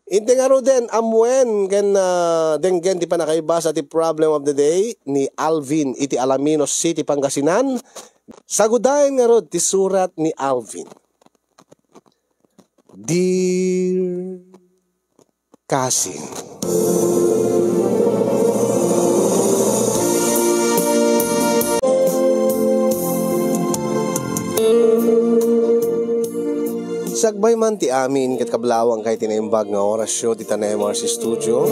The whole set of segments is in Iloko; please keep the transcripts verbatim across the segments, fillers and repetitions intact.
Inti ngaruden, ammuen ken, ah, denggen ti pannakaibasa ti problem of the day ni Alvin iti Alaminos City, Pangasinan. Sagudayen ngarud ti surat ni Alvin. Dear Cousin. Sakbay man ti amin ket kablawangka iti naimbag nga orasyo ti Tanem Arts Studio.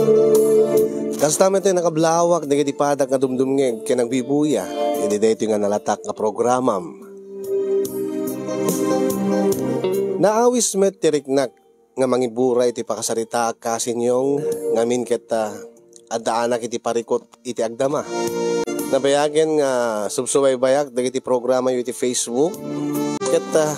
Kasta met ti nakablawak dagiti padak nga dumdumngeg ken agbibuya iti daytoy nga nalatak nga programam. Naawis met ti riknak nga mangiburay iti pakasaritaak, Cousin Yong, ngamin ket, ah, addaanak iti parikut iti agdama. Nabayagen nga subsubaybayak dagiti programayo iti Facebook, ket, ah,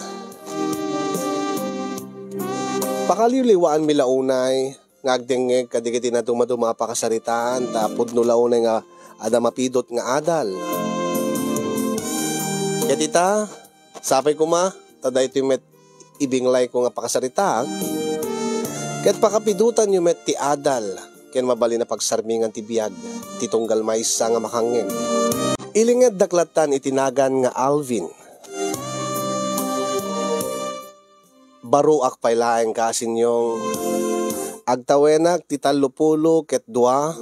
pakaliwliwaanmi la unay nga agdengngeg kadagiti nadumaduma a pakasaritaan ta pudno la unay nga adda mapidut nga adal. Ket ita, sapay koma ta daytoy met ibinglayko nga pakasaritaak, ket pakapidutanyo met ti adal ken mabalin a pagsarmingan ti biag ti tunggal maysa nga makangngeg. Ilingeddak lattan iti nagan nga Alvin. Baruak pay laeng, Cousin Yong. Agtawenak ti tallopulo ket dua.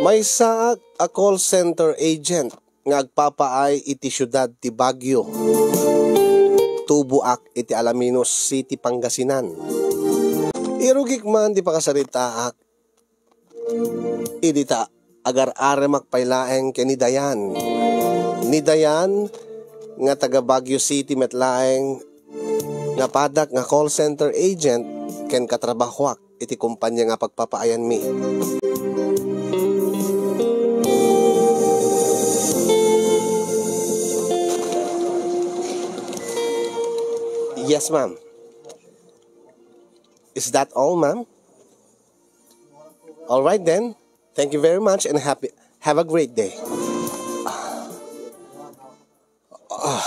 Maysaak a call center agent nga agpapaay iti siudad ti Baguio. Tuboak iti Alaminos City, Pangasinan. Irugik man ti pakasaritaak idi ta agar-aremak pay laeng ken ni Dayan. Ni Dayan nga taga Baguio City met laeng nga padak nga call center agent ken katrabahoak iti kumpanya nga pagpapaayanmi. Yes, ma'am. Is that all, ma'am? All right then. Thank you very much and happy, have a great day. Ah.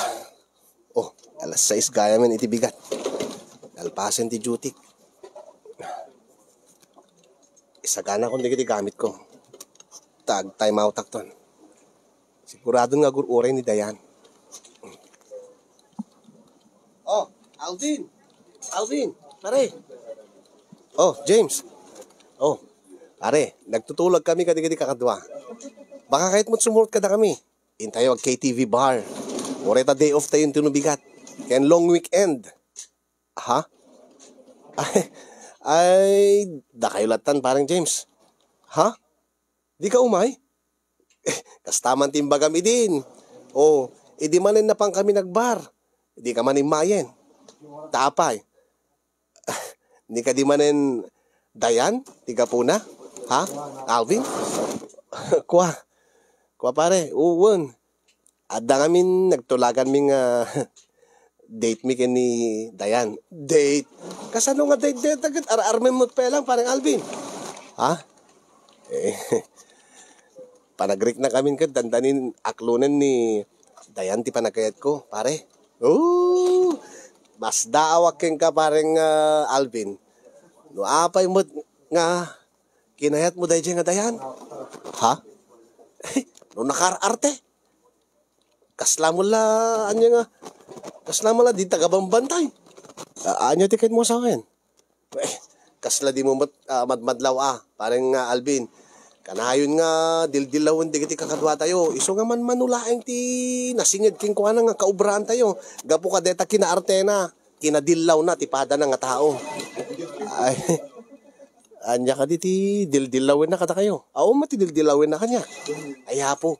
Oh, alas sais gayam iti bigat. Nalpasen ti duty. Isagana kon dagiti gamitko. Ta ag-time outak ton. Siguradon nga agur-uray ni Dayan. Oh, Alvin! Alvin! Pare! Oh, James! Oh, pare, nagtutulog kami kadagiti kakadua. Baka kayat mo't sumurot kadakami. Intayo ag-K T V bar. Uray ta day off tayo intono bigat. Ken long weekend. Ha? Ay, ay, dakayo lattan, Pareng James. Ha? Dika umay? Kasta man ti imbagam idin. Oh, idi manen napan kami nagbar. Dika man immayen. Ta apay? Ni kadi manen Dayan ti gapuna? Ha? Alvin? Kua. Kua, pare. Uwen. Adda ngamin nagtulaganmi nga date mi ken ni Dayan. Date? Kasano nga date, date? Agad ar-armen met pay lang, Pareng Alvin. Ha? Eh, panagriknak amin ket dandanin aklonen ni Dayan ti panagkayatko, pare. Oh, masdaawak kenka, Pareng, ah, Alvin. No apay met nga kinayatmo daydiay nga Dayan? Ha? No nakar-arte? Kasla mo la, ania nga, kasla mo la, di taga bambantay. A-, ania ti kayatmo a sawen? Eh, kasla di mo mat-, ah, madmadlaw a, Pareng, ah, Alvin. Kanayon nga dildilawen dagiti kakaduatayo. Isu nga manmano laeng ti nasinged kenkuana nga kaubraantayo. Gapu kadayta kinaartena, kinadillawna ti padana nga tao. Ay, ania kadi ti dildilawenna kadakayo? Awan met ti dildilawenna kaniak. Ay, apo.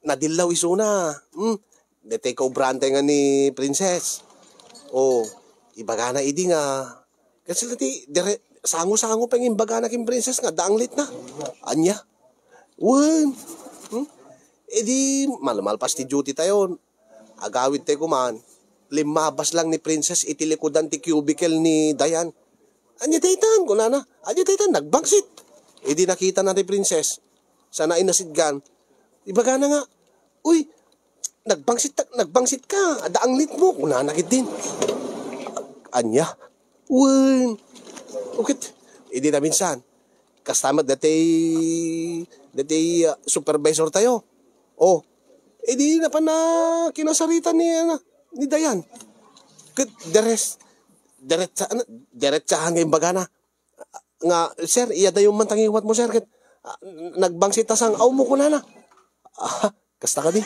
Nadillaw isuna. Hmm. Daytoy kaubraantay nga ni Princess. O, ibagana idi nga, kasla ti dire-, sango-sango pay nga imbagana ken Princess nga adda anglitna. Ania? Wen. Hmm? Idi, malmalpas ti duty tayo. Agawid tayo kuman. Limmabas lang ni Princess iti likudan ti cubicle ni Dayan. "Ania daytan?" kunana. "Ania daytan?" Nagbangsit. Idi nakitana ni Princess, sana inasidgan. Ibagana nga, "Uy, nagbangsit, nagbangsit ka. Adda anglitmo," kunana ketdin. Ania? Wen. Ket idi naminsan, kasta met dati, dati, ah, supervisor tayo. Oh, idi napan na kinasarita ni, ano, ni Dayan. Ket the rest, diretsa-, ano, diretsahan nga imbagana. Nga, "Sir, iyadayo man tangiwat mo, sir, ket, ah, nagbangsit ta sang-aw mo," kunana. Ah, kasta kadi.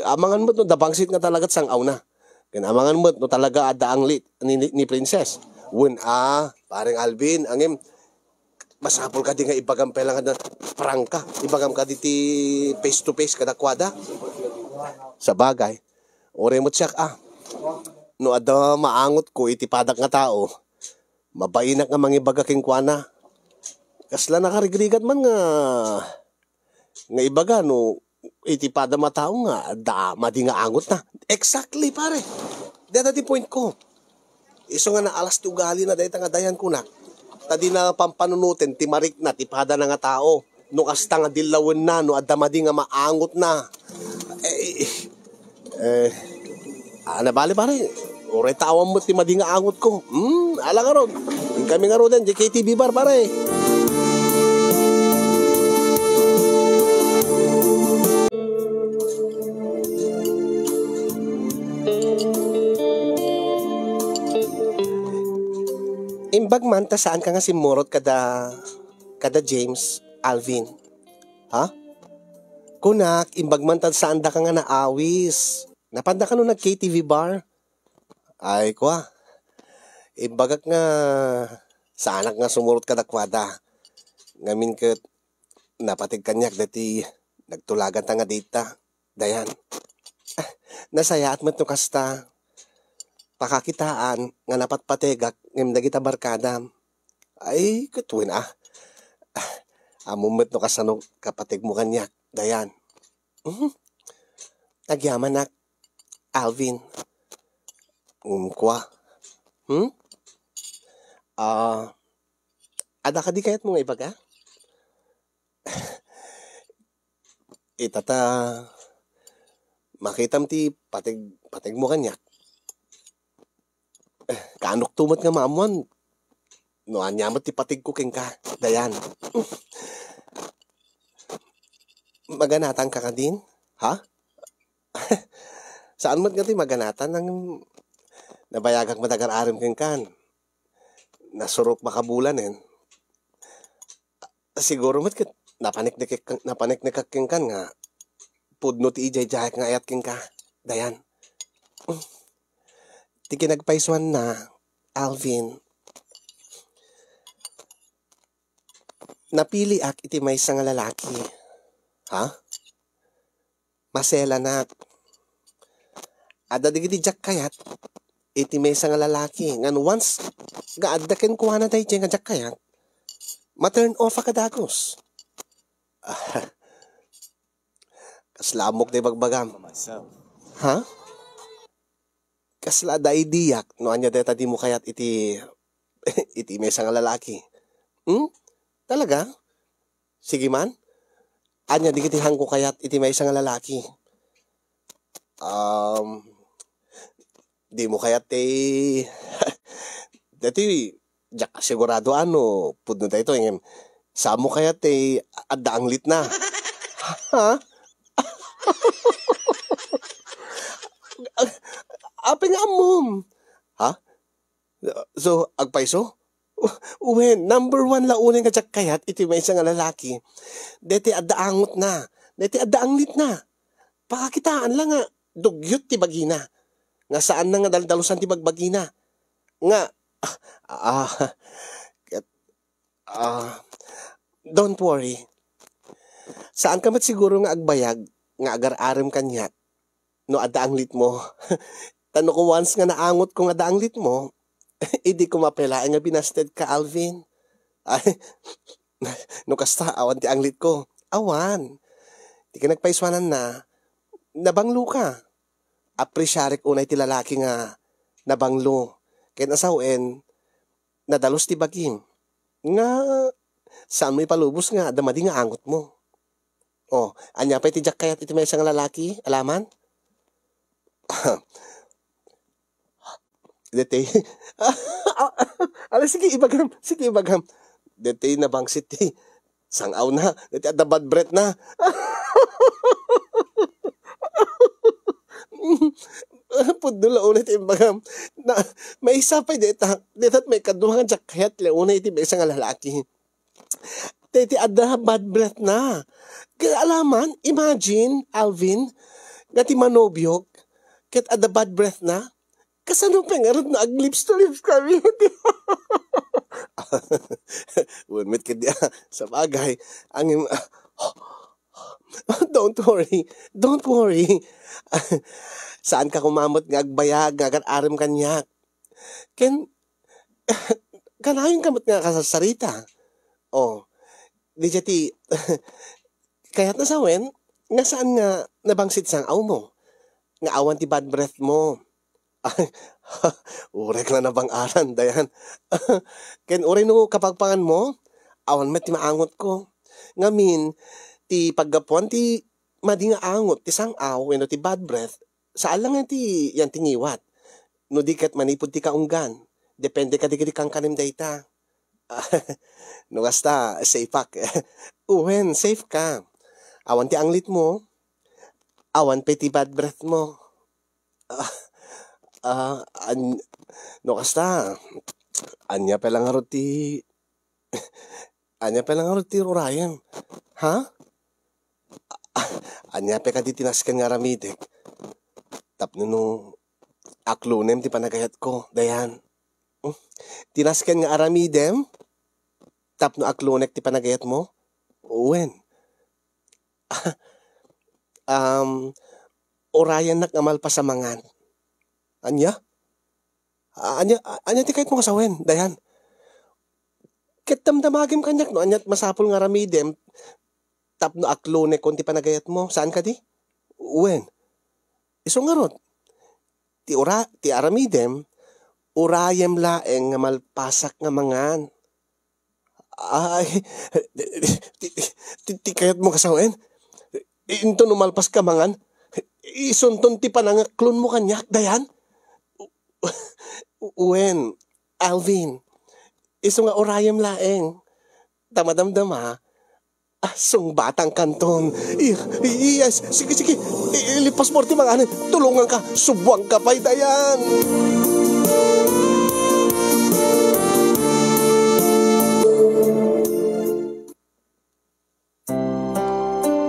Amangan met no dabangsit nga talaga sang-awna. Ken amangan met no talaga adda anglit ni, ni, ni Princess. Wen a, pareng Alvin, ngem masapul kadi nga ibagam pay la nga prangka. Ibagam kadi ti face to face kadakuada. Sabagay, uray met siak a. No adda maangotko iti padak nga tao, mabainak nga mangibaga kenkuana. Kasla nakarigrigat man nga, nga ibaga no iti padam a tao nga adda madi nga angotna. Exactly, pare. Deta ti point ko. Isu nga naalas ti ugalina dayta nga Dayan kunak. Ta dina pampanunoten ti marikna ti padana nga tao. No kasta nga dillawenna, no adda madi nga maangotna. Eh, eh, ah, nabali, pare. Uray ta awan met ti madi nga angotko. Hmm, ala ngarud. Inkami ngaruden, di K T V bar, pare. Imbag man ta saan ka nga simmurot kada, kada James, Alvin. Ha? Kunak, imbag man ta saan daka nga naawis. Napanda kano nag-K T V bar? Ay, kwa. Imbagak nga saanak nga sumurot kadakwada. Ngamin ket napateg kaniak dati nagtulaganta nga dita. Dayan. Ah, nasayaat met no kasta. Pakakitaan nga napatpategak ngem dagita barkadam. Ay, ket wen a. Ah, ammom met no kasano kapategmo kaniak, Dayan. Mhm. Agyamanak, Alvin. Um, kwa. Hmm? Ah, adda kadi kayatmo nga ibaga? Ita ta makitam ti pateg-, pategmo kaniak. Kaanokto met nga maammuan no ania met ti pategko kenka, Dayan. Maganatanka kadin? Ha? Saan met nga ti maganatan nang nabayagak met agar-arem kenkan. Nasurok makabulanen. Siguro met ket napaniknek-, napaniknekak kenkan nga pudno ti ijayjayak nga ayat kenka, Dayan. Ti kinagpaysuanna, Alvin, napiliak iti maysa nga lalaki. Ha? Maselanak. Adda dagiti diak kayat iti maysa nga lalaki. Ngan once nga adda kenkuana daydiay nga diak kayat, ma-turn off a kadagus. Kasla ammok ti bagbagam. Ha? Kasla adda ideak no ania dayta dimo kayat iti, iti maysa nga lalaki. Hmm? Talaga? Sige man. Ania dagiti haanko kayat iti maysa nga lalaki? Um, dimo kayat ti, dati, diak sigurado ano, pudno daytoy, ngem, saanmo kayat ti adda anglitna? Ha? Apay nga ammom? Ha? So, agpayso? Wen, number one la unay nga diak kayat iti maysa nga lalaki. Deti adda angotna. Deti adda anglitna. Pakakitaan la nga dugyot ti bagina. Nga saanna nga daldalusan ti bagbagina. Nga, ah, ah, ket, ah, don't worry. Saanka met siguro nga agbayag nga agar-arem kaniak no adda anglitmo. Ta no once nga naangotko nga adda anglitmo, idi ko mapelaeng nga binasted ka, Alvin. Ay, no kasta, awan ti anglitko. Awan. Ti kinagpaysuananna, nabanglo ka. Apresiarek unay ti lalaki nga nabanglo. Ken asawen, nadalus ti bagim. Nga, saanmo ipalubos nga adda madi nga angotmo. Oh, ania pay ti diak kayat iti maysa nga lalaki, alaman? Deti. Ala, sige, ibagam. Sige, ibagam. Deti nabangsit ti sang-awna. Deti adda bad breath na. Pudno la unay ti imbagam. Na, maysa pay deta. Deta maikadua nga diak kayat la unay iti maysa nga lalaki. Ti, ti adda bad breath na. Kaya alaman, imagine, Alvin, nga ti manobiok, ket adda bad breath na. Kasano pay ngarud no ag-lips to lips kami? Wen met ket dia, sabagay, ang im-, don't worry, don't worry. Saan ka kumamot nga agbayag, nga agar-arem kaniak. Ken, kanayon ka met nga kasarsarita. Oh, di ti, kayat na sawen, nga saan nga nabangsit sang-awmo, nga awan ti bad breath mo. Ay, uray ka la nabang-aran, Dayan. Ken uray no kapagpangan mo, awan met ti maangot ko. Ngamin, ti paggapuan ti madi nga angot ti sang-aw wenno ti bad breath, saan lang ti yan ti ngiwat. No di ket manipud ti kaunggan, depende kadi iti kankanem dayta. No kasta, safe ak. Wen, safe ka. Awan ti anglit mo, awan pay ti bad breath mo. Ah, ah, an-, no kasta, ania pay la ngarud ti, ania pay la ngarud ti urayem? Ha? Ania pay kadi ti nasken nga aramidek? Tapno no aklonem ti panagayatko, Dayan. Hmm? Ti nasken nga aramidem? Tapno aklonek ti panagayatmo? Wen. Um, urayennak nga malpas a mangan. Ania? A-, ania, a-, ania ti kayatmo nga sawen, Dayan? Ket damdamagem kaniak no aniat masapul nga aramidem tapno aklonekon ti panagayatmo. Saan kadi? Wen. Isu ngarud, ti ura-, ti aramidem, urayem laeng nga malpasak nga mangan. Ay, ti, ti, ti, ti kayatmo nga sawen? Inton no malpas ka mangan, isunton ti panangaklonmo kaniak, Dayan? Wen, Alvin, isu nga urayem laeng. Ta madamdama, ah, sungbatang kanton. I-, i-, yes, sige, sige. I-, ilipas mo ti mangan. Tulungan ka. Subuan ka pay, Dayan.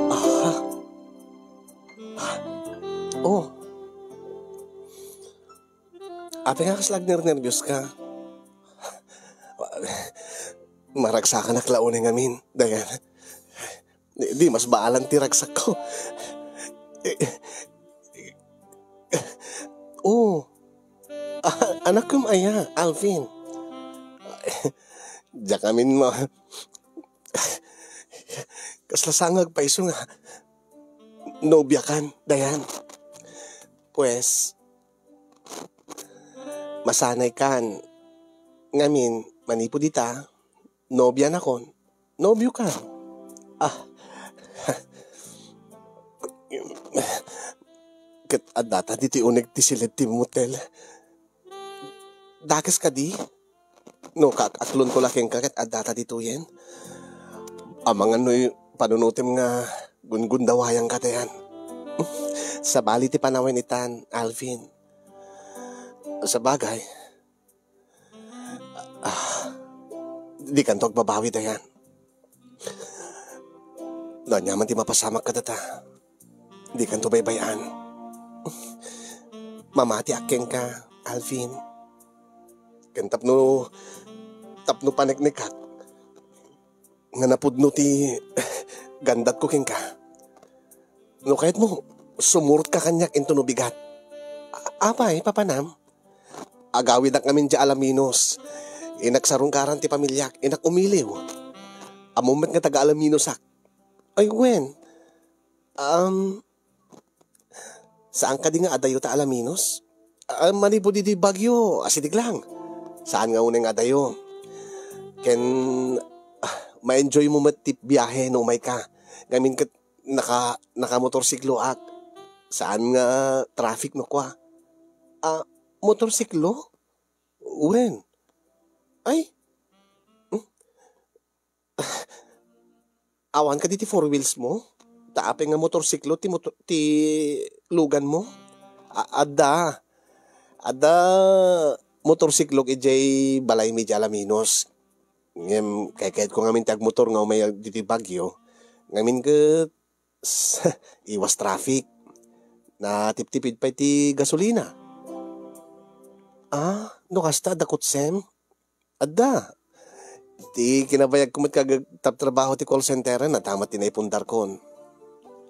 Ah. Oh. Apay nga kasla agnernerbios ka? Maragsakanak la unay ngamin, Dayan. Di, di mas baalan ti ragsakko. Oh. Ah, anakkom aya, Alvin? Diak amin ma-, kasla sangag pay isu nga nobiakan, Dayan. Pues, masanay kan ngamin manipud ita, nobianakon, nobiokan. Ah. Ket addata ditoy uneg ti siled ti motel. Dakes kadi? No, ka-, aklonko la kenka ket addata ditoyen. Amangan no panunotem nga gungundawayanka, Dayan. Sabali ti panawen itan, Alvin. Sabagay, ah, dikanto agbabawi, Dayan. No ania man ti mapasamak kadata, dikanto baybay-an. Mamatiak kenka, Alvin. Ken tapno, tapno paneknekak nga napudno ti gandatko kenka. No kayatmo, sumurotka kaniak inton no bigat. A-, apay, papanam? Agawidak ngamin diay Alaminos. Innak sarungkaran ti pamiliak, innak umiliw. Ammom met nga taga-Alaminosak. Ay, wen. Um, saan kadi nga adayo ta Alaminos? Ah, manipud iti bagyo, asideg lang. Saan nga unay nga adayo? Ken, ah, ma-enjoy mo met ti biahe no umayka. Ngamin ket naka-, nakamotorsikloak. Saan nga traffic no kua? Ah, motorsiklo? Wen. Ay? Hmm? Awan kadi ti four wheels mo? Ta apay nga motorsiklo ti motor-, ti lugan mo? A-, adda. Adda motorsiklok idiay balaymi idiay Alaminos. Ngem, kaykayatko ngamin ti agmotor nga umay ditoy Baguio. Ngamin ket, iwas traffic. Natiptipid pay ti gasolina. Ah, no kasta, adda kotsem? Adda. Ti kinabayagko met kag-, tagtrabaho ti call center, adda met ti naipundarkon.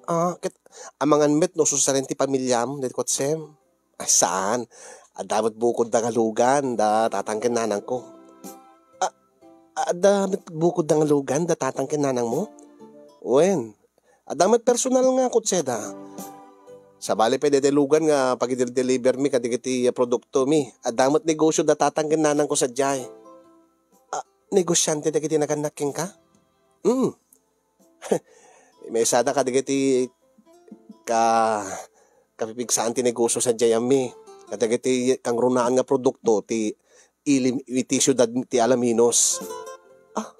Ah, ket amangan met no susaren ti pamiliam, daytoy kotsem? Ah, saan. Adda met bukodda nga lugan, da tatang ken nanangko. Ah, adda met bukodda nga lugan, da tatang ken nanangmo? Wen, adda met personal nga kotseda. Sabali pay daytoy lugan nga pagidel-deliver mi kadagiti produkto mi. Adda met negosyo da tatang ken nanangko sadiay. Ah, negosiante dagiti nagannak kenka? Hmm. Maysada kadagiti ka-, kapipigsaan ti negosyo sadiay ammi. Kadagiti kangrunaan nga produkto ti ili-, iti siudad ti Alaminos. Ah,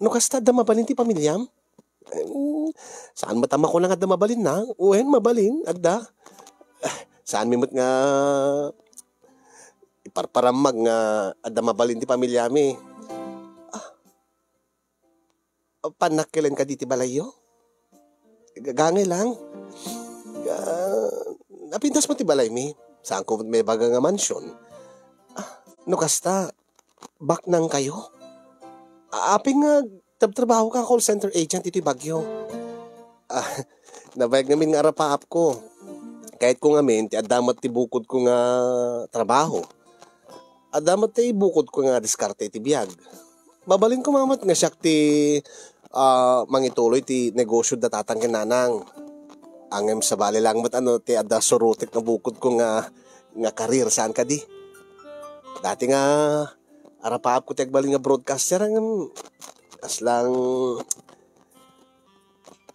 no kasta, adda mabalin ti pamiliam? Em, saan met a makuna nga adda mabalin na? Wen, mabalin, adda. Ah, saan mi met nga iparparammag nga adda mabalin ti pamiliami? Ah, pannak kelen kadi ti balayyo? Gagangay lang. Ah, napintas mo ti balaymi. Saanko met maibaga nga mansion. Ah, no kasta, baknang kayo? A-, apay nga tabtrabaho ka call center agent iti Baguio? Ah, nabayag ngamin nga arapaapko. Kayatko ngamin ti adda met ti bukodko nga trabaho. Adda met ti bukodko nga diskarte iti biag. Mabalin koma met nga siak ti, ah, mangituloy ti negosyo da tatang ken nanang. Ngem sabali lang met ano ti adda surotek nga bukodko nga, nga career, saan kadi? Dati nga arapaapko ti agbalin nga broadcaster, ngem kaslang,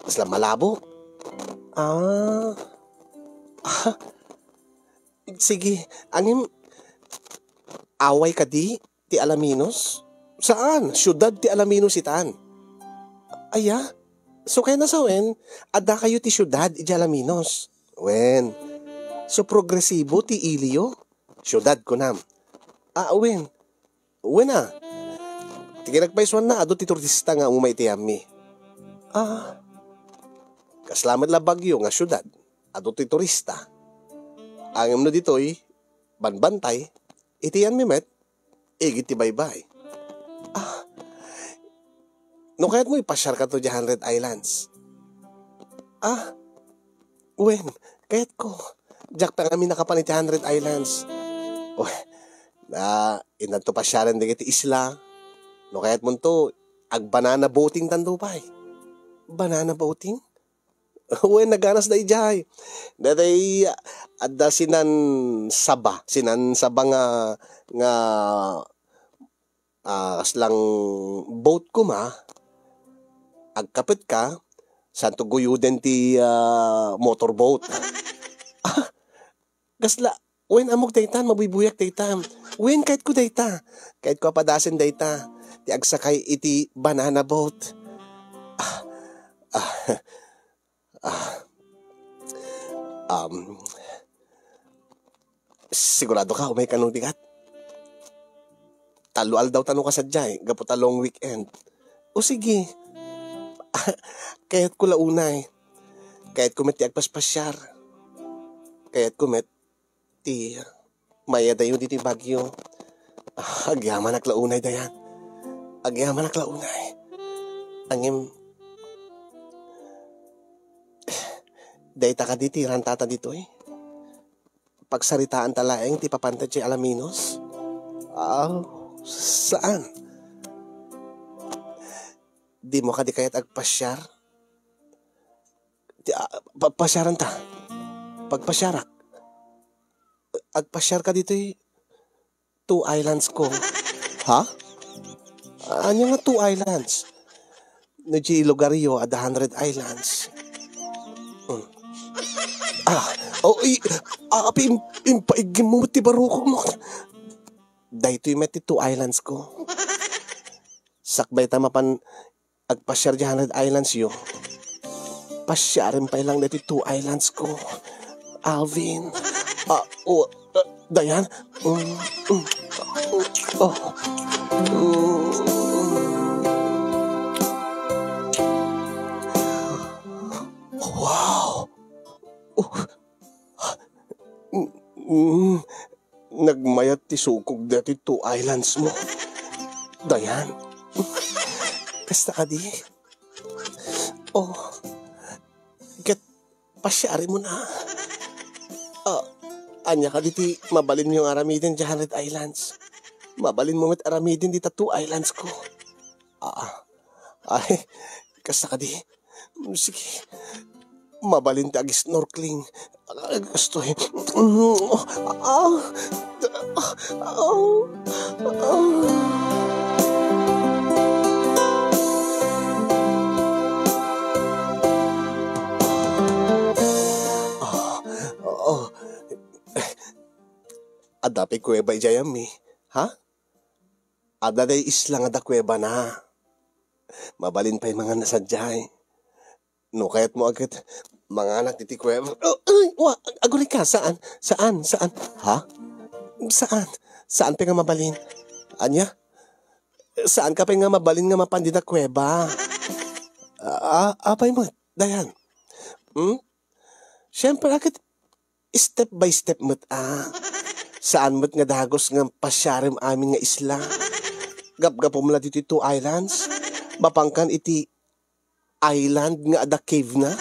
kaslang malabo. Ah. Ah. Sige, ngem away kadi ti Alaminos? Saan, siudad ti Alaminos itan. Aya? So, kayatna sawen, adda kayo ti siudad iti Alaminos? Wen. So, progresibo ti iliyo? Siudad, kunam. Ah, wen. Wen a. Ti kinagpaisuanna, adu ti turista nga umay iti ammi. Ah. Kasla met la Baguio nga siudad, adu ti turista. Ngem no ditoy, banbantay, iti ammi met, igid ti baybay. Ah. No kayatmo, ipasiarkato diay Hundred Islands. Ah. Wen, kayatko. Diak pay ngamin nakapan iti Hundred Islands. Wen, na, intanto pasiaren dagiti isla. No kayatmonto, agbanana boating tanto pay. Banana boating? Wen, naganas daydiay. Daydiay, adda sinansaba, sinansaba nga, nga, ah, kaslang boat koma, agkapetka, saanto guyoden ti, ah, motorboat. Ah, kasla, wen, ammok dayta, mabuybuyak dayta. Wen, kayatko dayta. Kayatko a padasen dayta. Ti agsakay iti banana boat. Ah, ah, ah, um, sigurado ka, umay ka no bigat? Tallo aldaw tano ka sadiay, gapu ta long weekend. O sige. Kayatko la unay. Kayatko met ti agpaspasiar. Kayatko met ti mayadayo ditoy Baguio. Ah, agyamanak la unay, Dayan. Agyamanak la unay. Ngem, dayta kadi ti rantata ditoy? Pagsaritaanta laeng ti ipapanta idiay Alaminos? Ah, saan? Dimo kadi kayat agpasiar? Ti, ah, pa-, pasiaranta. Pagpasiarak. Agpasiar ka ditoy two islands ko. Ha? Ania nga two islands? No, diay lugaryo, adda Hundred Islands. Hmm. Ah, oh, i-, ah, api, im-, impaiggim mo ti barukongmo. Daytoy met ti two islands ko. Sakbay ta mapan agpasiar diay hundred islands yo, pasiarem pay lang daytoy two islands ko, Alvin. Ah, oh, ah, Dayan. Mm, mm, oh, mm. Wow. Oh. Mm, mm. Nagmayat ti sukog daytoy two islands mo, Dayan. Kasta kadi? Oh, ket pasiarem na. Ah, ania kadi ti mabalinyo nga aramiden diay hundred islands? Mabalinmo met aramiden dita two islands ko. Ah, ay, kasta kadi? Sige. Mabalin ti ag-snorkeling. Ay, kastoy. Ah, ah, ah, ah. Ah, ah. Adda pay kuweba idiay, Ami? Ha? Adda day isla nga adda kuwebana. Mabalin pay mangan sadiay. No kayatmo a ket, manganak ditoy kuweba. Oh, ay, wa, agurayka, saan? Saan? Saan? Ha? Saan? Saan pay nga mabalin? Ania? Saan ka pay nga mabalin nga mapan dita kuweba? Ah, apay met, Dayan? Hmm? Siyempre, a ket step by step met a. Saan met nga dagus nga pasiarem amin nga isla. Gapgapum la ditoy two islands. Mapankan iti island nga adda cave na.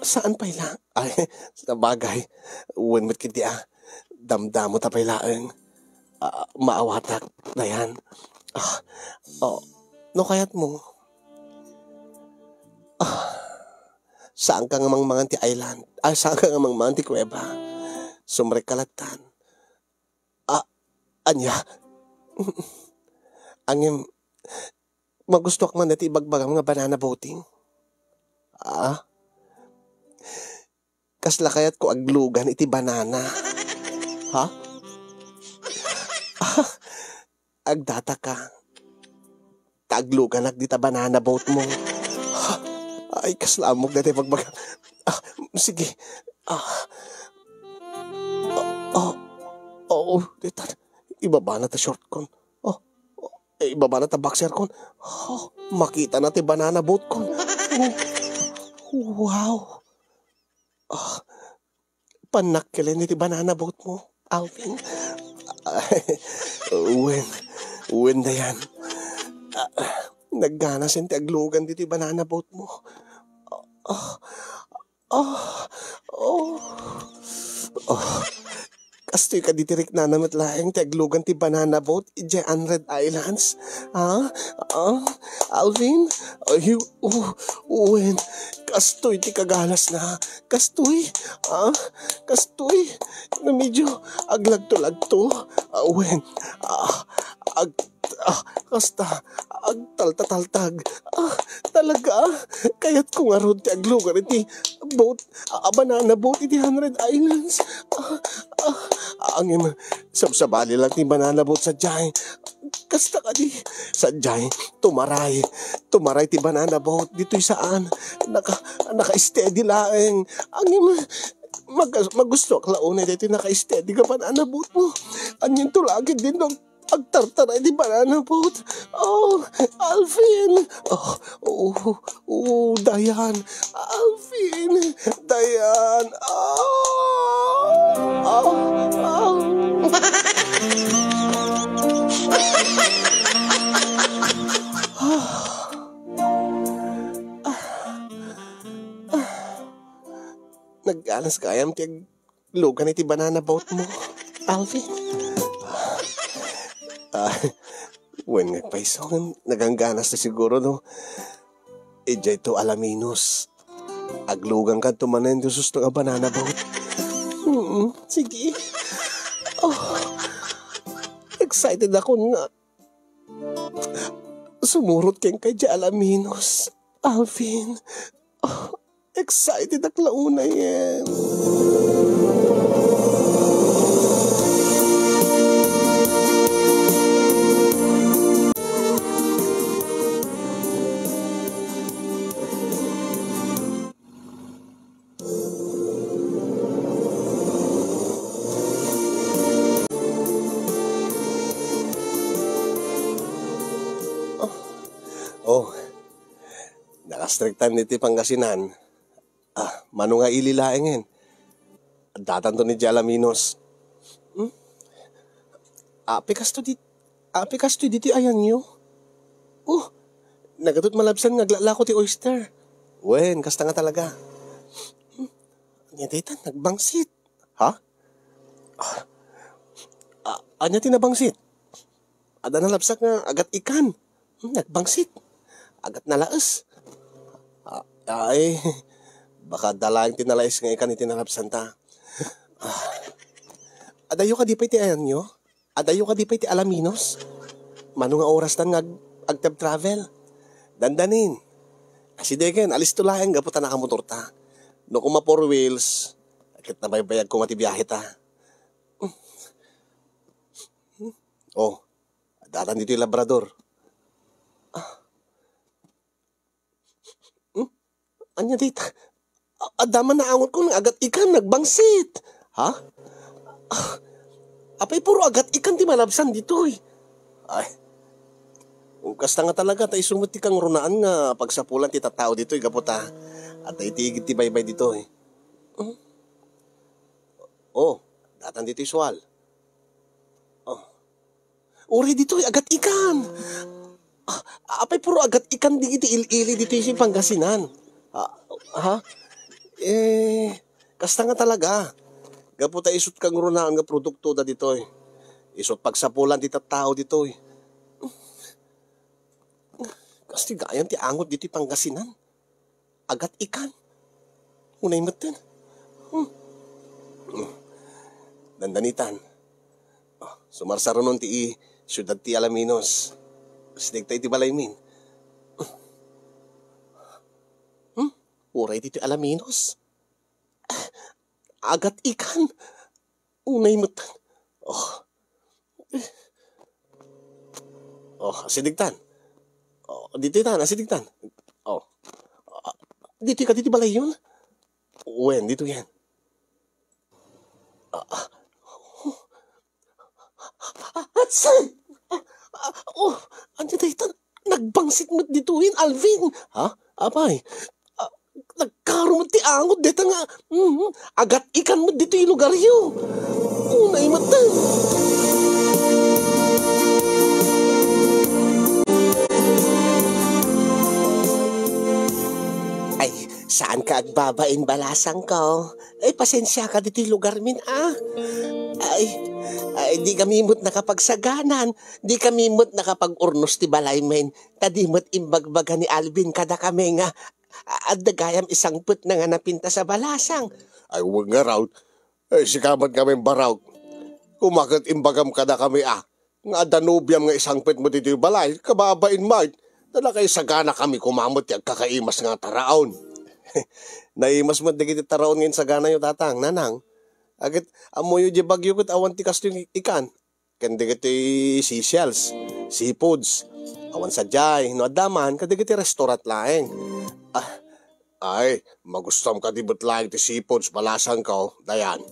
Saan pay la? Ay, sabagay. Wen met ketdi a. Damdamo ta pay laeng. Ah, maawatak, Dayan. Ah, oh, no kayatmo. Ah, saan ka nga mangmangan ti island? Ay, saan ka nga mangmangan ti kuweba? Sumrek ka lattan. Ah, ania? Ngem, magustoak man daytoy ibagbagam nga banana boating. Ah? Kasla kayatko aglugan iti banana? Ha? Ah, agdataka. Ta agluganak dita banana boat mo. Ha? Ay, kasla ammok daytoy ibagbagam. Ah, sige. Ah. Ah, ah. Oo, dita. Ibabana ta short kon. Oh, oh, eh, ibabana ta boxer kon. Oh, makitana ti banana boat kon. Oh. Wow. Ah, pannakkelen iti banana boat mo, Alvin. Wen, wen, Dayan. Ah, nagganasen ti aglugan ditoy banana boat mo. Ah, ah, oh, oh. Kastoy kadi ti riknana met laeng ti aglugan ti banana boat idiay Hundred Islands? Ha? Ah, Alvin? Ay, oh, wen. Kastoy ti kagalasna. Kastoy? Ah, kastoy? Nga medyo aglagto-lagto? Ah, wen. Ah, ag-, ah, kasta, agtaltataltag. Ah, talaga? Kayatko ngarud ti aglugan iti boat, ah, banana boat iti Hundred Islands. Ah, ah, ngem, sabsabali lang ti banana boat sadiay. Kasta kadi, sadiay, tumaray. Tumaray ti banana boat, ditoy saan. Naka-, naka-steady laeng. Ngem, mag-, magustoak la unay daytoy naka-steady nga banana boat mo. Anianto la ketdin no agtartaray ti banana boat. Oh, Alvin. Oh, oh, oh, Dayan. Alvin. Dayan. Ah, ah, ah. Nagganas gayam ti ag-, lugan iti banana boat mo, Alvin. Ah, wen nga agpayso, nagangganas na siguro, no? Idiay to Alaminos. Aglugan kadto manen ti susto nga banana boat. Mm, sige. Oh, excited ako nga sumurot kenka idiay Alaminos, Alvin. Oh, excited ak la unayen. Oh, nakastriktan iti Pangasinan. Ah, mano nga ili laengen? Addatanto ni Alaminos. Hmm? Apay kastoy di, apay kastoy ditoy ayanyo? Oh, nagatot malabsan nga aglaklako ti oyster. Wen, kasta nga talaga. Hmm? Ania dayta, nagbangsit. Ha? Ah, ah, ania ti nabangsit? Adda nalabsak nga agat-ikan. Hmm, nagbangsit. Agat nalaes. Ah, ay, baka adda laeng ti nalaes nga ikan iti nalabsanta. Ah, adayo kadi pay ti ayanyo? Adayo kadi pay ti Alaminos? Mano nga orastan nga ag-, agteb-travel? Dandanin. Asidegen, alisto laeng gapu ta nakamotorta. No kuma four wheels, ket nabaybayag koma ti biaheta. Oh, adda ditoy Labrador. Ah. Hmm? Ania dayta? A-, adda man naangotkon nga agat-ikan, nagbangsit. Ha? Ah, apay puro agat-ikan ti malabsan ditoy? Ay. Kasta nga talaga, ta isu met ti kangrunaan nga pagsapulan ti tattao ditoy gapu ta adda iti igid ti baybay ditoy. Hmm? Oh, adda ditoy sual. Oh. Uray ditoy, agat-ikan. Ah, apay puro agat-ikan dagiti il-ili ditoy iti Pangasinan? Ah, ha? Eh, kasta nga talaga. Gapu ta isut' kangrunaan nga produktoda ditoy. Isut' pagsapulan ti tattao ditoy. Kastoy gayam ti angot ditoy Pangasinan. Agat-ikan. Unay metten. Hmm. Hmm. Dandanitan. Oh, sumarsarunon ti i-, siudad ti Alaminos. Sidegta iti balaymin. Hmm? Uray ditoy Alaminos. Agat-ikan. Unay metten. Oh. Oh, asidegtan. Oh, ditoy tan, asidegtan. Oh. Ah, ditoy kadi ti balayyon? Wen, ditoy yan. Ah, ah. Atse! Ah, ah, oh, ania dayta? Nagbangsit met ditoyen, Alvin. Ha? Apay? Ah, nagkaro met ti angot dayta nga, mhm, agat-ikan met ditoy lugaryo. Unay met. Ay, saanka agbabain, balasangko. Ay, pasensiaka ditoy lugarmin, ah. Ay, ay, di kami met nakapagsaganan. Di kami met nakapag-urnos ti balaymin. Ta di met imbagbaga ni Alvin kadakami nga, a-, adda gayam isangpetna nga napintas a balasang. Ay, wen ngarud. Ay, sika met ngamin, Barok. Koma ket imbagam kadakami, a, nga adda nobiam nga isangpet met ditoy balay, kababain met. Ta nakaisaganakami koma met ti agkakaimas nga taraon. Naimas met dagiti taraon nga insaganayo, Tatang, Nanang. Ket ammoyo, diay Baguio ket awan ti kastoy ikan ken dagiti seashells, seafoods. Awan sadiay, no adda man, kadagiti restaurant laeng. Ah, ay, magustuam kadi met laeng ti seafoods, balasangko, Dayan.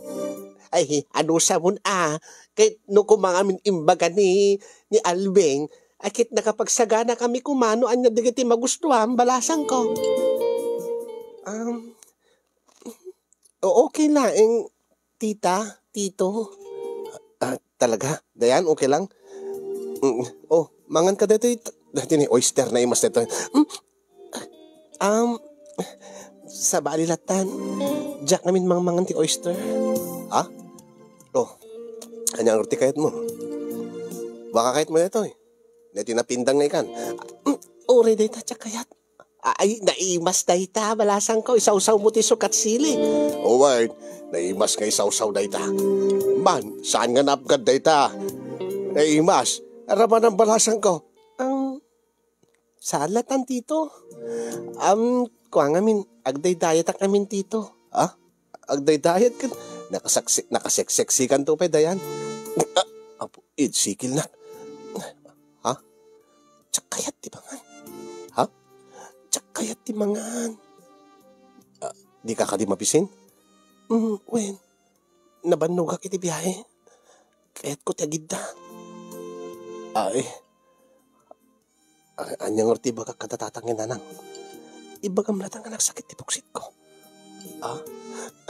Ay, anusamon a, ket no koma ngamin imbaga ni, ni Alvin, a, ket nakapagsaganakami koma no ania dagiti magustuam, balasangko. Um, O, okay laeng, tita, tito. Ah, talaga? Dayan, okay lang? Mm, oh, mangan ka daytoy. Daytoy ni oyster, naimas daytoy. Mm, um, sabali lattan. Diak ngamin mangmangan ti oyster. Ha? Oh, ania ngarud ti kayatmo? Baka kayatmo daytoy? Daytoy napindang nga ikan. Mm, uray dayta, diak kayat. Ay, naimas dayta, balasangko, isawsawmo ti sukat sili. Wen, naimas nga isawsaw dayta. Man, saan nga naapgad dayta? Naimas, aramanan, balasangko. Ang, saan lattan, tito? Am, kua ngamin, agdaydayatak ngamin, tito. Ha? Agdaydayat ket nakasaksi-, nakaseksikan to pay, Dayan. Ah, apo, id sikil na. Ha? Diak kayat ti mangan. Ha? Diak kayat ti mangan. Ah, dika kadi mapisin? Mm, wen. Nabannogak iti biahe. Kayatko ti agidda. Ay. A-, ania ngarud ti ibagak kada tatang ken nanang? Ibagam latta nga nagsakit ti puksitko. Ah?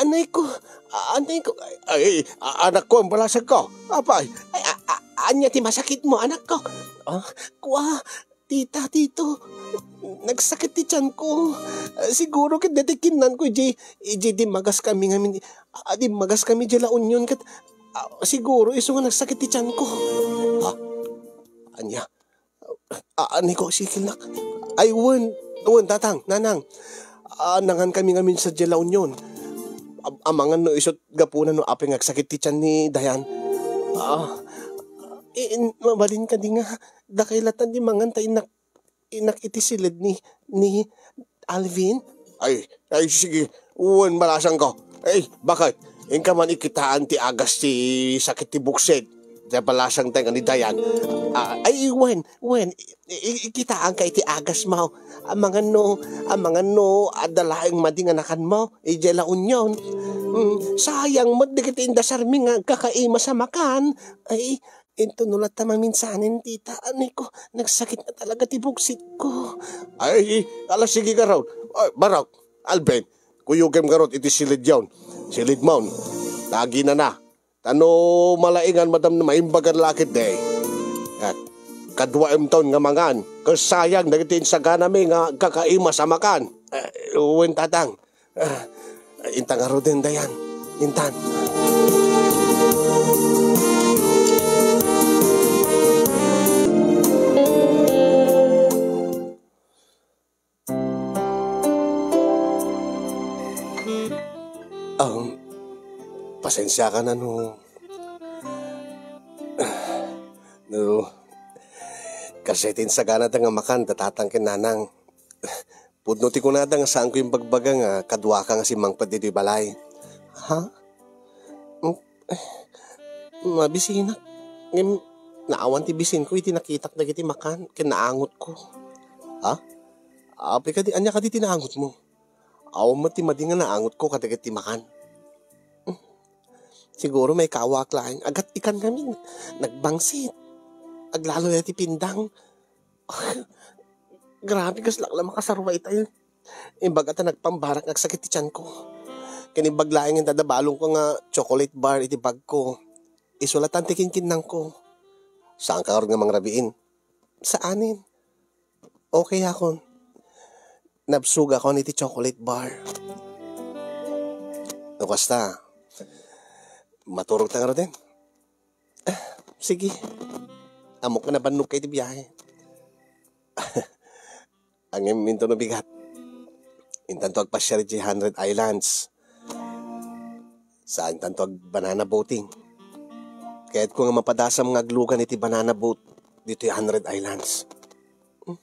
Anayko, a-, anayko, ay, ay, a-, anakko, imbalasanko. Apay, ay, a-, a-, ania ti masakitmo, anakko? Ah, kua, tita, tito, nagsakit ti tianko. Ah, siguro ket dayta kinnanko, idiay, idiay dimmagas kami ngamin, ah, dimmagas kami idiay La Union ket, ah, siguro isu nga nagsakit ti tianko. Ha? Ania? A-, anay ko, sikilnak. Ay, wen, wen, tatang, nanang. Ah, nangan kami ngamin sa La Union. Am-, amangan no isut gapuna no apay nga agsakit ti tian ni Dayan. Ah, i-, in-, mabalin kadi nga, dakay latta ti mangan ta innak, innak iti silid ni, ni Alvin? Ay, ay, sige. Wen, balasanko. Ay, bakit? Inka man ikitaan ti agas ti sakit ti buksit. Ti balasang tayo ni Dayan. Ah, ay, wen, wen. I-, i-, ikitaanka iti agasmo. Amangan no, amangan no, adda laeng madi nga nakanmo. Idiay La Union. Mm, sayang met dagiti indasarmi nga agkakaimas a makan. Ay, Inton no latta maminsanen, tita, anay ko, nagsakit na talaga ti buksitko. Ay, ala, sige garud. Ay, Barok, Alvin, kuyogem garud iti silidyon. Silidmon. Tagina na. Ta no malaingan, madam, na maimbagan lakit, de. At kaduaemton nga mangan. Kasayang dagiti insaganami nga kakaimas a makan. Eh, wen, tatang. Ah, intan ngaruden, Dayan. Intan. Um, pasensiakan no, no, kasi ti insaganada nga makan, da tatang ken nanang. Pudno ti kunada nga saanko imbagbaga nga kaduaka nga simmangpet ditoy balay. Ha? Mm, eh, mabisinak. Ngem, naawan ti bisinko iti nakitak dagiti makan ken naangotko. Ha? Apay kadi, ania kadi ti naangotmo? Awan met ti madi nga naangotko kadagiti makan. Hmm. Siguro maikawak laeng. Agat ikan ngamin. Nagbangsit. Aglalo dayta ti pindang. Grabe, kaslak la makasarwa itay. Imbag ta nagpambarak nga agsakit ti tianko. Ken imbag laeng nga adda balonko nga chocolate bar iti bagko. Isu latta ti kinkinnanko. Saanka ngarud nga mangrabiin? Saanen. Okay akon. Nabsogakon iti chocolate bar. No kasta, maturogta ngaruden? Ah, sige. Ammok nga nabannog ka iti biahe. Ngem inton no bigat, intanto agpasiar iti Hundred Islands. Saantanto agbanana boating. Kayatko nga mapadasam nga aglugan iti banana boat ditoy Hundred Islands. Hmm.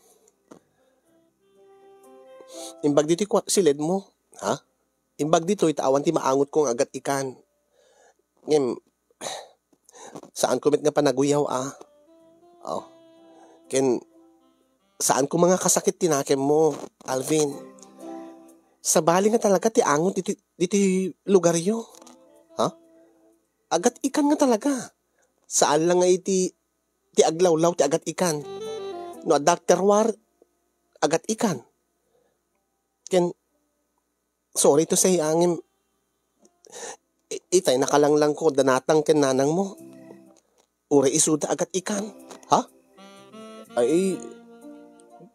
Imbag ditoy kwa-, silidmo, ha? Imbag ditoy, ta awan ti maangotko nga agat ikan. Ngem, saanko met nga panaguyaw, a. Oh. Ken, saanko nga kasakit ti nakemmo, Alvin. Sabali nga talaga ti angot ditoy, ditoy lugaryo. Ha? Agat ikan nga talaga. Saan lang nga iti, ti aglawlaw ti agat ikan. No adda terroir, agat ikan. Ken, sorry to say, ngem, i-, itay nakalanglangko, danatang ken nanangmo. Uray isuda agat ikan. Ha? Ay,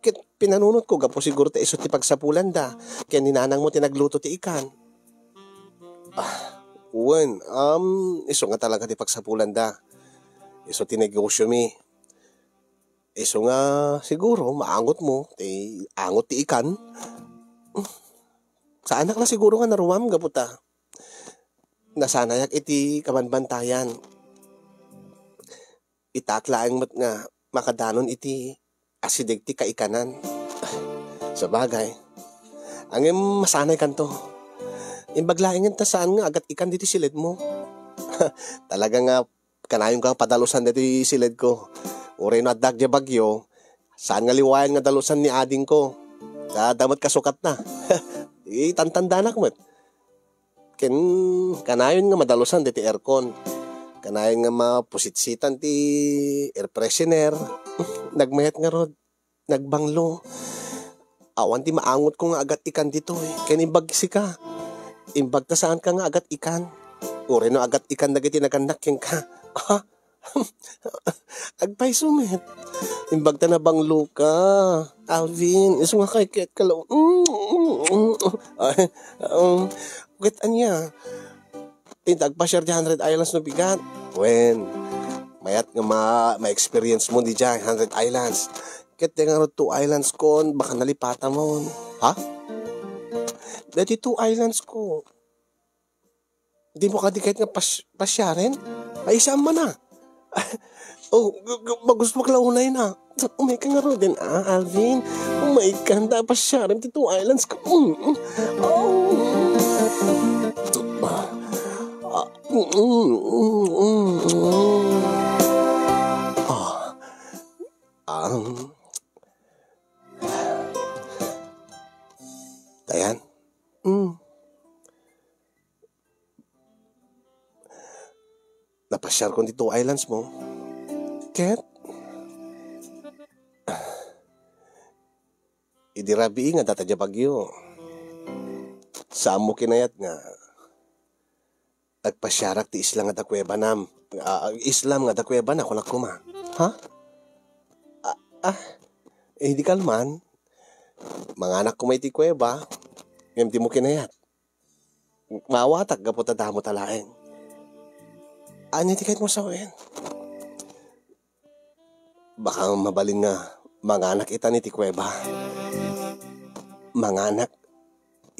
ket pinanunotko gapu siguro ta isu ti pagsapulanda, ken ni nanangmo ti nagluto ti ikan. Ah, wen, um, isu nga talaga ti pagsapulanda. Isu ti negosyomi. Isu nga siguro maangotmo, ti angot ti ikan. Saanak la siguro nga naruam gapu ta nasanayak iti kabanbantayan. Itaak laeng met nga makadanon iti asideg ti kaikanan. Sabagay, ngem masanaykanto. Imbag laengen ta saan nga agat ikan ditoy silidmo. Talaga nga kanayon ka padalusan ditoy silidko. Uray no addak diay bagyo, saan nga liwayan nga dalusan ni adingko. Ta adda met kasukatna. Itantandanak met. Ken kanayon nga madalusan ditoy aircon. Kanayon nga mapusitsitan ti air freshener. Nagmayat ngarud. nagbanglo. Awan ti maangotko nga agat-ikan ditoy. Ken imbag sika. Imbag ta saanka nga agat-ikan. Uray no agat-ikan dagiti nagannak kenka. Ha? Agpayso met. Imbag ta nabangloka, Alvin. Isu nga kay ket kalo. Mm, mm, mm. Ay, um, ket ania? Inta agpasiar di Hundred Islands no bigat. Wen, mayat nga ma-, ma-experience mo di dyan, Hundred Islands. Ket di nga two islands kon, baka nalipatan mo. Ha? Dati two islands ko. Di mo kadi ket nga pas-, pasiaren? Ay, saan man, ah? Oh, gu-, gu-, magusto ka la unay na. Umay ka ngaruden, ah, Alvin. Umay ka, ta pasiaren ti two islands ko. Mm, mm. Oh. Ah, mm, mm, mm, mm. Ah. Ah. Dayan. Mm. Napasiarkon ti two islands mo. Ket, idi rabii nga data dia bagyo, saan mo kinayat nga agpasiarak ti isla nga adda kuebanam? Ah, islam nga adda kuebana, kunak koma. Ha? Ah, ah, idi kalman, manganak koma iti kueba, ngem di mo kinayat. Maawatak gapu ta damo ta laeng. Ania ti kayatmo sawen? Baka mabalin nga manganak itan iti kueba. Manganak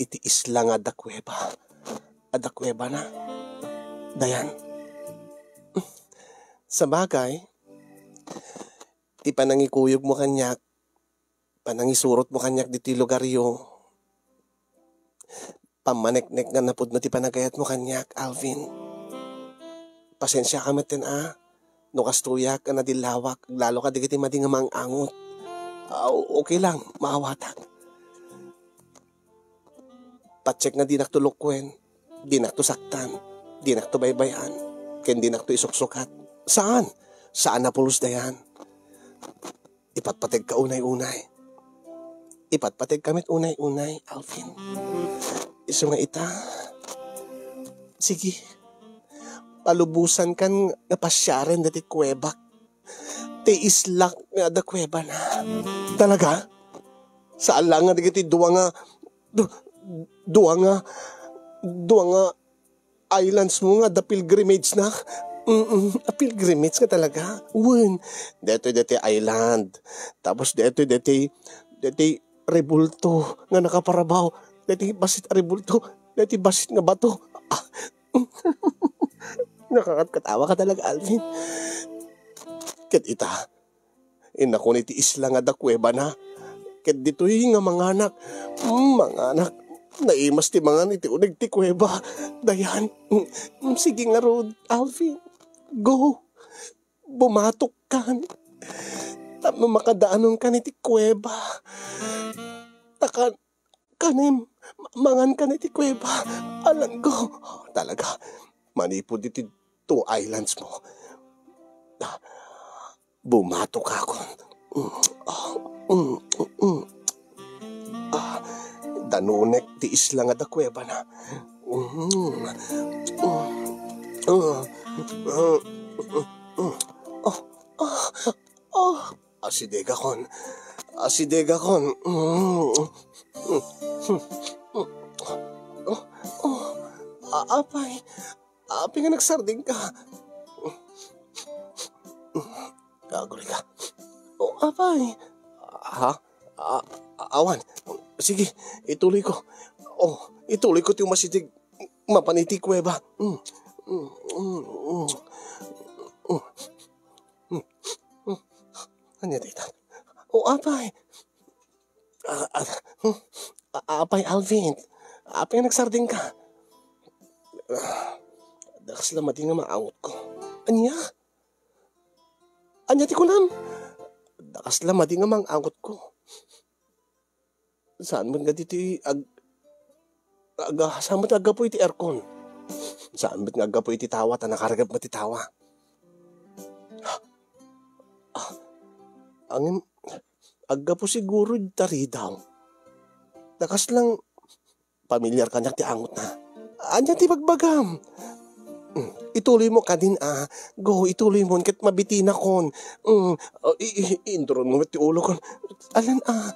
iti isla nga adda kueba. Adda kuebana. Dayan. Sabagay, ti panangikuyogmo kaniak, panangisurotmo kaniak ditoy lugaryo, pammaneknek nga napudno ti panagayatmo kaniak, Alvin. Pasensiaka metten a, no kastoyak a nadillawak, lalo kadagiti madi nga maang-angot. Ah, o-, okay lang, maawatak. Patiek nga dinakto lukoen, dinakto saktan, dinakto baybay-an, ken dinakto isuksukat. Saan? Saan a pulos dayan. Ipatpategka unay-unay. Ipatpategka met unay-unay, Alvin. Isu nga ita, sige, palubosankan nga pasiaren dati kuebak. Ti islak nga adda kuebana. Talaga? Saan lang nga dagiti dua nga, du-, dua nga, dua nga islands mo nga adda pilgrimage na. Mm, a pilgrimage nga talaga. Wen, detoy, detoy island. Tapos detoy, detoy, detoy rebulto nga nakaparabaw. Detoy bassit a rebulto. Detoy bassit nga bato. Ah, nakakatkatawa ka talaga, Alvin. Ket ita, innak iti isla nga adda kuebana. Ket ditoy nga manganak. Mm, manganak. Naimas ti mangan iti uneg ti kueba. Dayan. Mm, mm, sige ngarud, Alvin. Go. Bumatokkan. Tapno makadaanonkan iti kueba. Takan, kanem, ma-, mangankan iti kueba. Alango. Talaga. Manipud iti two islands mo. Bumatokakon. Mm, ah, mm, mm, mm. Ah, danunek ti isla nga adda kuebana. Mm, mm, mm, mm, mm. Oh, ah, oh, asidegakon. Asidegakon. Mm, mm, mm. Oh, oh, a-, apay. Apay nga nagsardengka? Agurayka. O, apay. Ha? A-, a-, awan. Sige, ituloyko. O, ituloyko ti umasideg mapan iti kueba. Mm. Mm, mm, mm. Mm. Mm. Ania dayta? O, apay. Ah, ah, hmm? A-, apay, Alvin? Apay nga nagsardengka? Ah, dakes la madi nga maangotko. Ania? Ania ti kunam? Dakes la madi nga maangotko. Saan met nga ditoy ag-, aga-, saan met nga aggapu iti aircon? Saan met nga aggapu iti tawa ta nakargap met ti tawa? Ah, angin, Aggapu siguro ita ridaw. Dakas lang pamilyar kaniak ti angotna. Ania ti bagbagam? Mm, ituloy mo kadin a. Go, ituloy mo ket mabitinakon. Mm, oh, i-, i-, inturon mo met ti ulokon. Alan a,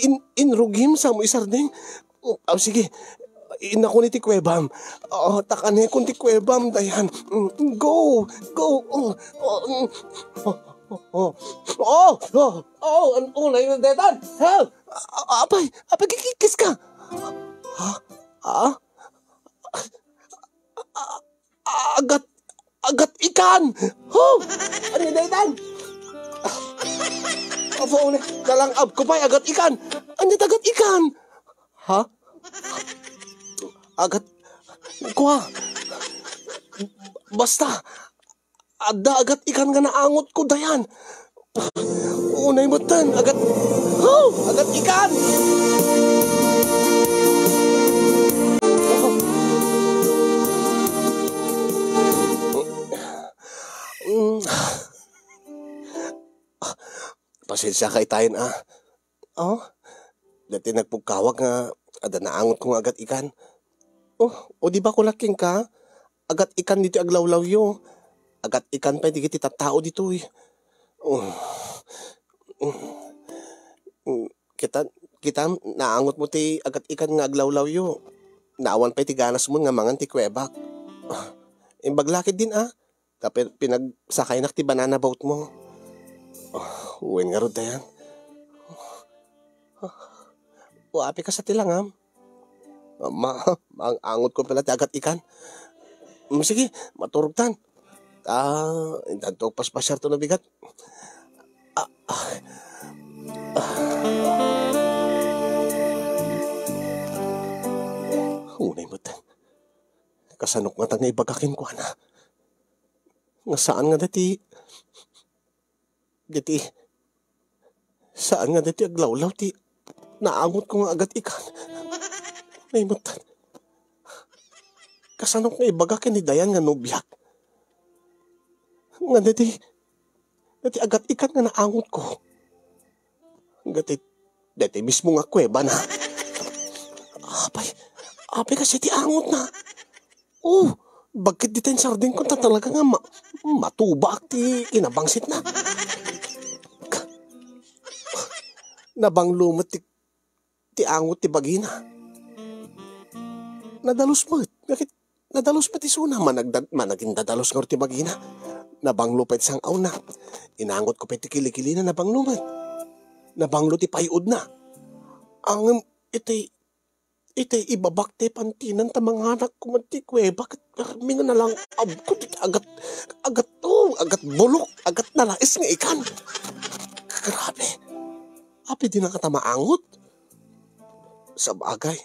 in-, inrugim sa mo isardeng. Mm, oh, sige. Inakon iti kuwebam. Oh, takanekon ti kuwebam, Dayan. Mm, go, go. Oh, oh, mm. Oh, oh, oh. Oh, oh, oh, an unay na detan. Ha? A-, apay, apay, kikikis ka? Ha? Ha? A-, a-, agat, agat ikan! Ho! Ania daytan? Apo, uli, nalang-ab ko pay, agat ikan! Ania agat ikan? Ha? Agat, kua. Basta, adda agat ikan nga naangot ko, Dayan. Unay metten, agat, oh, agat ikan! Mm. Pasensia ka itayen a. Oh, daytoy nagpukawak nga adda naangot ko nga agat ikan. Oh, o di ba kulak kenka? Agat ikan ditoy aglawlawyo. Agat ikan pay dagiti tattao ditoy. Oh. Kita, kita, naangot mo ti agat ikan nga aglawlawyo. Naawan pay ti ganas mo nga mangan ti kuwebak. Ah, imbag lakid din, ah. Ta pin-, pinagsakaynak ti banana boat mo. Oh, wen ngarud, Dayan. Oh, apay kas ti langam? Ma-, maangot ko pala ti agat ikan. Mm, sige, maturog tan. Ah, intanto paspasiar to no bigat. Ah, ah. Unay met. Kasanok ngata nga ibaga kenkuana nga saan nga dati, dati, saan nga dati aglawlaw ti naangot ko nga agat ikan. Naimutan. Kasanok nga ibaga ken ni Dayan nga nobiak nga dati, dati agat ikan nga naangot ko. Dati, dati mismo nga kuweba na. Apay, apay kasi ti angot na. Oh, bagket dita insardeng ko ta talaga nga ma-, matubaak ti kinabangsit na. Nabanglo met ti, ti angot ti bagina. Nadalus met. Bakit? Nadalus met isuna. Managda-, managindadalus ngarud ti bagina. Nabanglo pay ti sang-awna. Inangot ko pay ti kilikilina, nabanglo met. Nabanglo ti pay-odna. Ngem iti, iti ibabak ti pantinan ta manganak ko met ti kuweba ket armi nga nalang-ab ko ti agat, agat, oh, agat bulok, agat nalais nga ikan. Grabe. Apay di na kata maangot? Sabagay.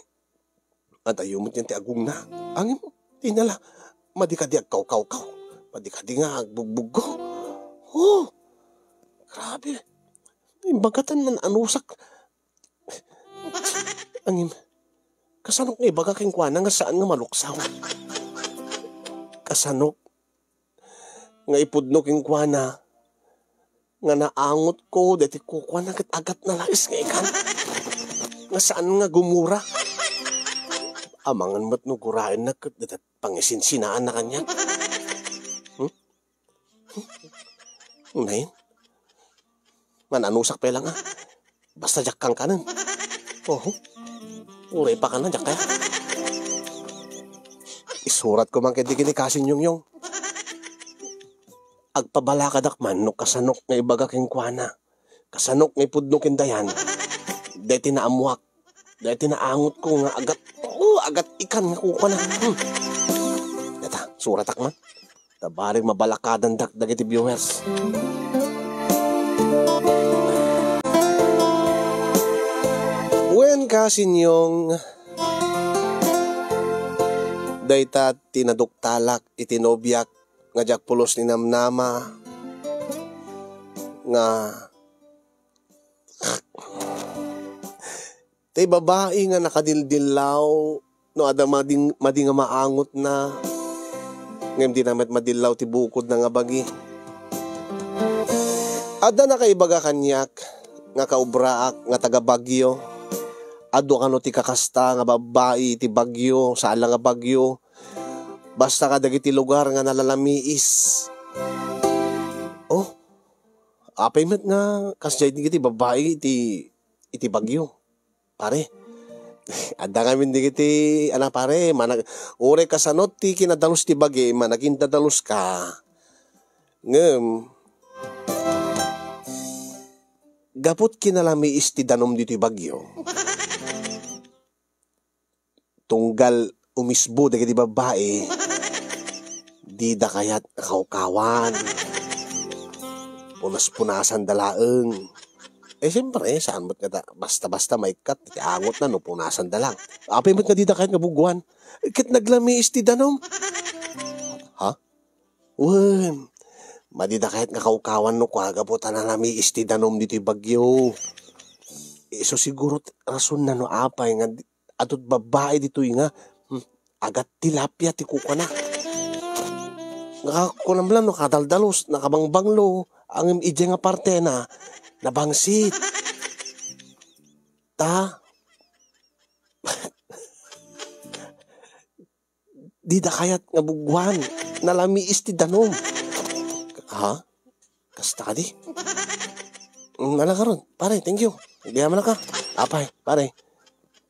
Adayo met yan ti agungna. Ngem, di na la, madi kadi agkawkawkaw. Madi kadi nga agbugbuggo. Oh, grabe. Imbagatan man anusak. Ngem, kasanok nga ibaga kenkuana nga saan nga maluksaw? Kasanok nga ipudno kenkuana nga naangot ko daytoy kukuana ket agat nalais nga ikan nga saan nga gumura. Amangan met no guraenna ket dayta pangisinsinaan na kaniak. Hmm? Unayen? Mananusak pay lang, ah. Basta diak kankanen. Oho. Uray pa kana, diak kaya. Isurat ko man kadi ken ni Kasin Yongyong. Agpabalakadak man no kasanok nga ibaga kenkuana. Kasanok nga ipudno ken Dayan. Daytoy naammuak. Daytoy naangot ko nga agat, oo, agat ikan nga kukuana. Hmm. Dayta, suratak man. Tabari mabalakadandak dagiti viewers. Wen, Kasin Yong, dayta ti naduktalak iti nobiak nga diak pulos ni namnama nga ti babai nga nakadildillaw no adda mading-, madi nga maangotna, ngem dina met madillaw ti bukodna nga bagi. Adda nakaibaga kaniak nga kaubraak nga taga Baguio. Adu kano ti kakasta nga babbai iti Baguio, saan la nga Baguio. Basta kadagiti lugar nga nalalamiis. Oh, apay met nga kasdiay dagiti babbai iti, iti Baguio, pare? Adda ngamin dagiti, ana, pare, manag-, uray kasano ti kinadalus ti bagi, managindadalus ka. Ngem, gapu ti kinalamiis ti danum ditoy Baguio, tunggal umisbo dagiti babbai, dida kayat nga kawkawan. Punas-punasan da laeng. Eh, siyempre, saan met nga ta-, basta-basta maikkat, ti angot na, no, punasan da lang. Apay met nga dida kayat nga bugwan, ket naglamiis ti danum. Ha? Wen, madida kayat nga kawkawan no kua gapu ta nalamiis ti danum ditoy Baguio. Isu siguro ti rason na no apay nga di-, adu ti babbai ditoy nga, hmm, agat tilapia ti kukuana. Nakakunam lang no kadaldalus, nakabangbanglo, ngem idiay nga parte na, nabangsit. Ta, dida kayat nga bugwan, nalamiis ti danum. Ha? Kasta kadi? Mm, ala karon, pare, thank you. Agyamanak. Apay, pare.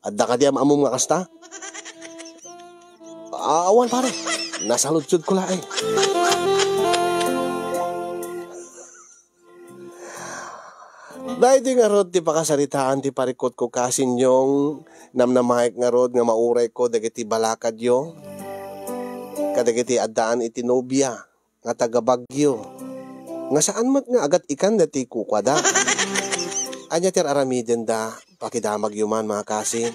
Adda kadi am-ammom nga kasta? Ah, awan, pare. Nasaludsodko laeng. Daytoy ngarud ti pakasaritaan ti parikutko, Kasin Yong. Namnamaek ngarud nga maurayko dagiti balakadyo kadagiti addaan iti nobia nga taga Baguio, nga saan met nga agat-ikan daytoy kukuada. Ania ti ar-aramidenda? Pakidamagyo man, mga kasin.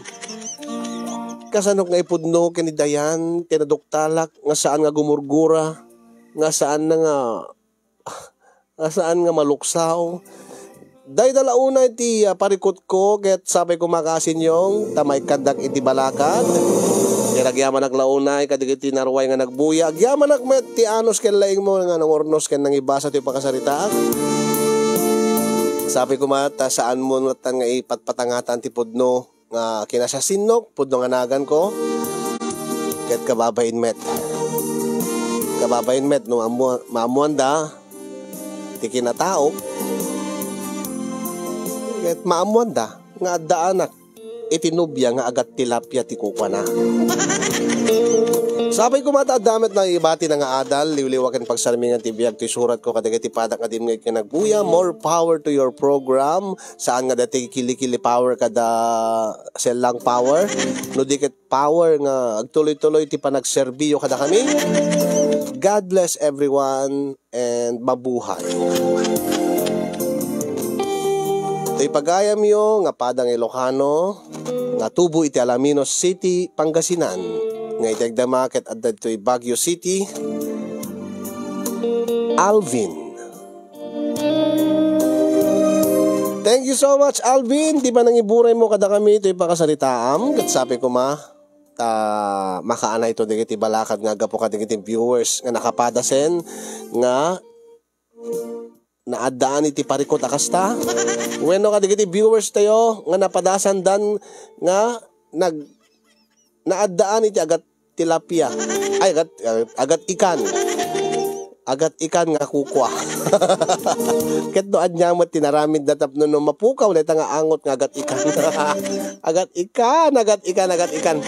Kasano nga ipudno ken ni Dayan ti naduktalak nga saan nga gumurgura, nga saan na nga nga saan nga maluksaw. Dayta la unay ti, ah, parikutko, ket sapay koma, Kasin Yong, ta maikkandak iti balakad. Ket agyamanak la unay kadagiti naruay nga nagbuya. Agyamanak met ti anus ken laingmo nga nangurnos ken nangibasa ti pakasaritaak. Sapay koma ta saanmo natan nga ipatpatangatan ti pudno nga kinasasinnok, pudno nga naganko, ket kababain met. Kababain met no ammo-, maammoanda ti kinataok, ket maammoanda nga addaanak iti nobia nga agat-tilapia ti kukuana. Sapay koma ta adda met naibatina nga adal, liwliwa ken pagsarmingan ti biag ti suratko kadagiti padak nga dimngeg ken nagbuya. More power to your program. Saan nga dati kili-kili power kada sellang power, no di ket power nga agtuloy-tuloy ti panagserbiyo kadakami. God bless everyone and mabuhay. Toy pagayamyo nga padang Ilocano nga tubo iti Alaminos City, Pangasinan, nga iti agdama ket adda ditoy Baguio City, Alvin. Thank you so much, Alvin. Ti panangiburaymo kadakami toy pakasaritaam. Ket sapay koma ta makaanayto dagiti balakad nga gapu kadagiti viewers nga nakapadasen nga naaddaan iti parikut a kasta. Wenno kadagiti viewers tayo nga napadasandan nga nag-, naaddaan iti agat tilapia. Ay, agat, agat ikan. Agat ikan nga kukua. Ket no ania met ti naramidda tapno no mapukaw dayta nga angot nga agat ikan. Agat ikan, agat ikan, agat ikan.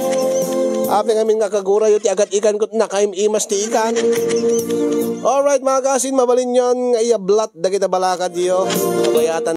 Apay ngamin nga kagurayo ti agat ikan ket nakaim-imas ti ikan. Alright, mga kasin, mabalinyon nga iyablat dagita balakadyo. Kabayatan